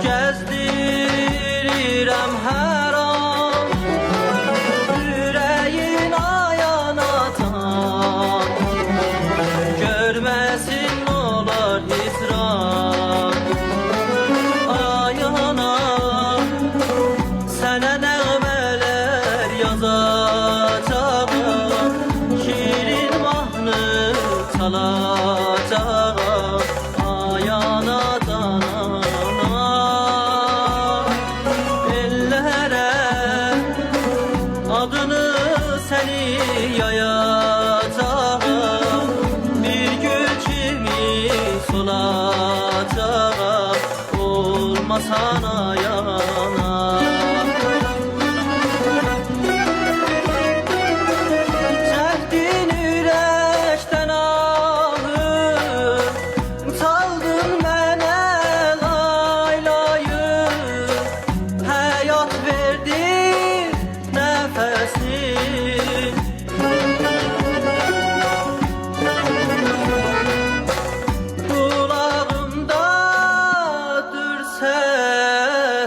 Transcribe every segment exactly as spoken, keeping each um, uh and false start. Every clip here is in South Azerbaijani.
گزدیریرم هر آن اوره‌یین آی آنادان، گؤرمه‌سین اونلار هجران. آی آنا، سنه نغمه‌لر یازاجاغام، شیرین ماهنی چالاجاغام. آی آنادان آنا، ائللره آدینی، سنی یایاجاغام، بیر گول کیمی سولاجاغام، اولماسان آی آنا. چکدین اورکدن آهی، چالدین منه لای‌لایی، حیات وئردین نفسین. قولاغیمدادیر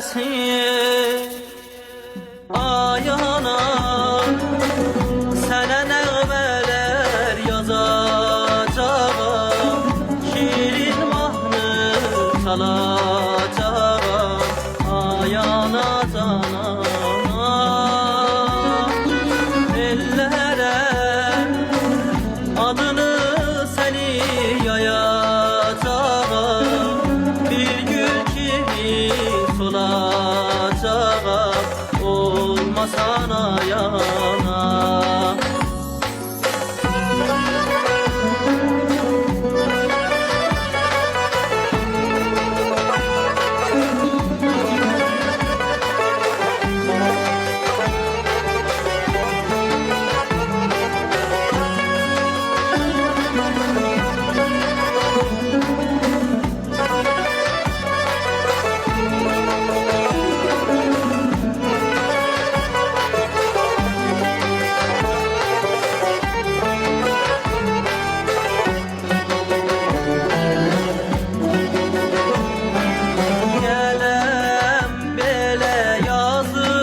سسین. آی آنا، سنه نغمه‌لر یازاجاغام، شیرین ماهنی چالاجاغام. آی آنادان آنا، ائللره آدینی، سنی یایاجاغام، بیر گول کیمی سولاجاغام، اولماسان آی آنا. گلم بئله یازی،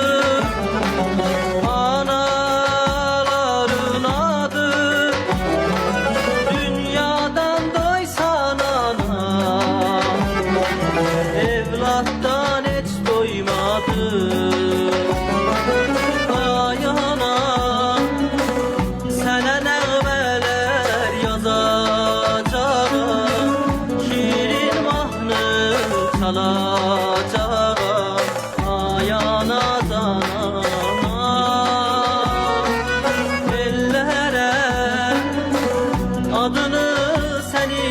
آنالارین آدی، دونیادان دویسان آنا، اولاددان هئچ دویمادی. آی آنا، سنه نغمه‌لر یازاجاغام، شیرین ماهنی چالاجاغام. آی آنادان آنا، ائللره آدینی، سنی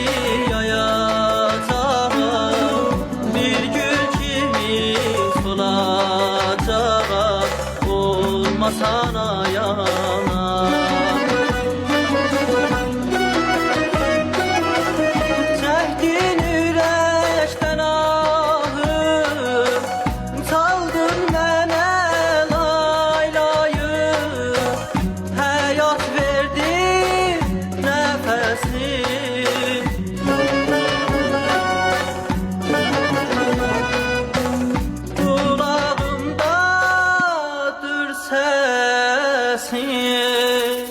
یایاجاغام، بیر گول کیمی سولاجاغام، اولماسان آی آنا. چکدین اورکدن آهی، چالدین منه لای‌لایی، حیات وئردین نفسین. قولاغیمدادیر سسین.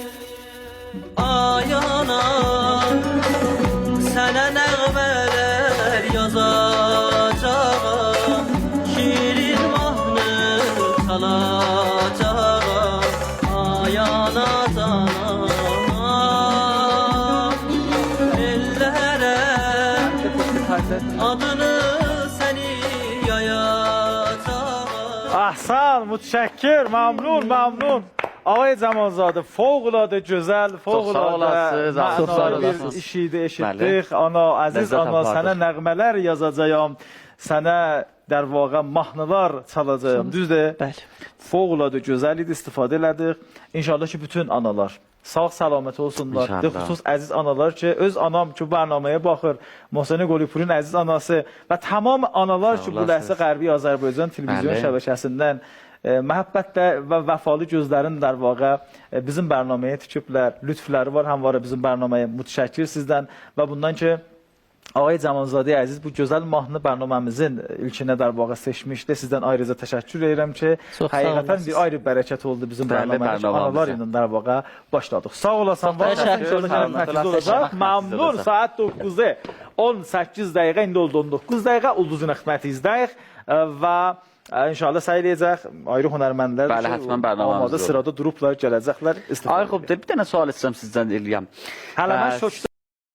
آی آنا، سنه نغمه‌لر یازاجاغام، شیرین ماهنی چالاجاغام. آی آنادان آنا، ائللره آدینی، سنی یایاجاغام. احسن، متشکر، ممنون، ممنون. آقای جمالزاده، فوق‌العاده گؤزل، چوخ ساغ اولاسینیز، فوق‌العاده چوخ ساغ اولاسینیز. معنالی بیر ایش ایدی، ائشیتدیک. بلی. آنا، عزیز آنا، لذت آپاردیق. سنه نغمه‌لر یازاجاغام. سنه، در واقع، ماهنیلار چالاجاغام. دوزدور؟ بلی. فوق‌العاده گؤزل ایدی، استفاده ائله‌دیک. ان‌شاءالله کی، بوتون آنالار ساغ سلامت اولسونلار. ان‌شاءالله. به خصوص عزیز آنالار کی، اؤز آنام کی، بو برنامه‌یه باخیر، محسن قلی‌پورون عزیز آناسی و تمام آنالار کی، بو لحظه غربی آذربایجان تلویزیون شبکه‌سیندن، ائ، محبتله و وفالی گؤزلرین، در واقع، ائ، بیزیم برنامه‌یه تیکیبلر. لطفلری وار همواره بیزیم برنامه‌یه. متشکر سیزدن و بوندان کی، آقای جمالزاده عزیز بو گؤزل ماهنی برنامه‌میزین ایلکینه، در واقع، سئچمیشدی. سیزدن آیریجا تشکر ائدیرم کی، چوخ ساغ حقیقتاً اولاسینیز. بیر آیری برکت اولدو بیزیم بلی، برنامه‌میز. برنامه‌میزه. آنالار ایله، در واقع، باشلادیق. ساغ اولاسان، چوخ وار اولاسان. تشکر. ان‌شاءالله ساغ اولون. یئنه تکلیف اولاسان. اولاجاق. خدمتینیزده ممنون. اولاسان. ساعت دوققوزدور اون سککیز دقیقه، ایندی اولدو اون دوققوز دقیقه. اولدوزون خدمتینیزده‌ییک. ائ، و، ائ، ان‌شاءالله سعی ائده‌جک آیری هنرمندلر بلی، کی، حتماً برنامه‌میز آماده اولور. سیرادا دوروبلار، گله‌جکلر، استفاده آی، خوب، ائده‌جک. بیر دنه سؤال ایسته‌ییرم سیزدن ائله‌یم. هله من ائ، شوکتور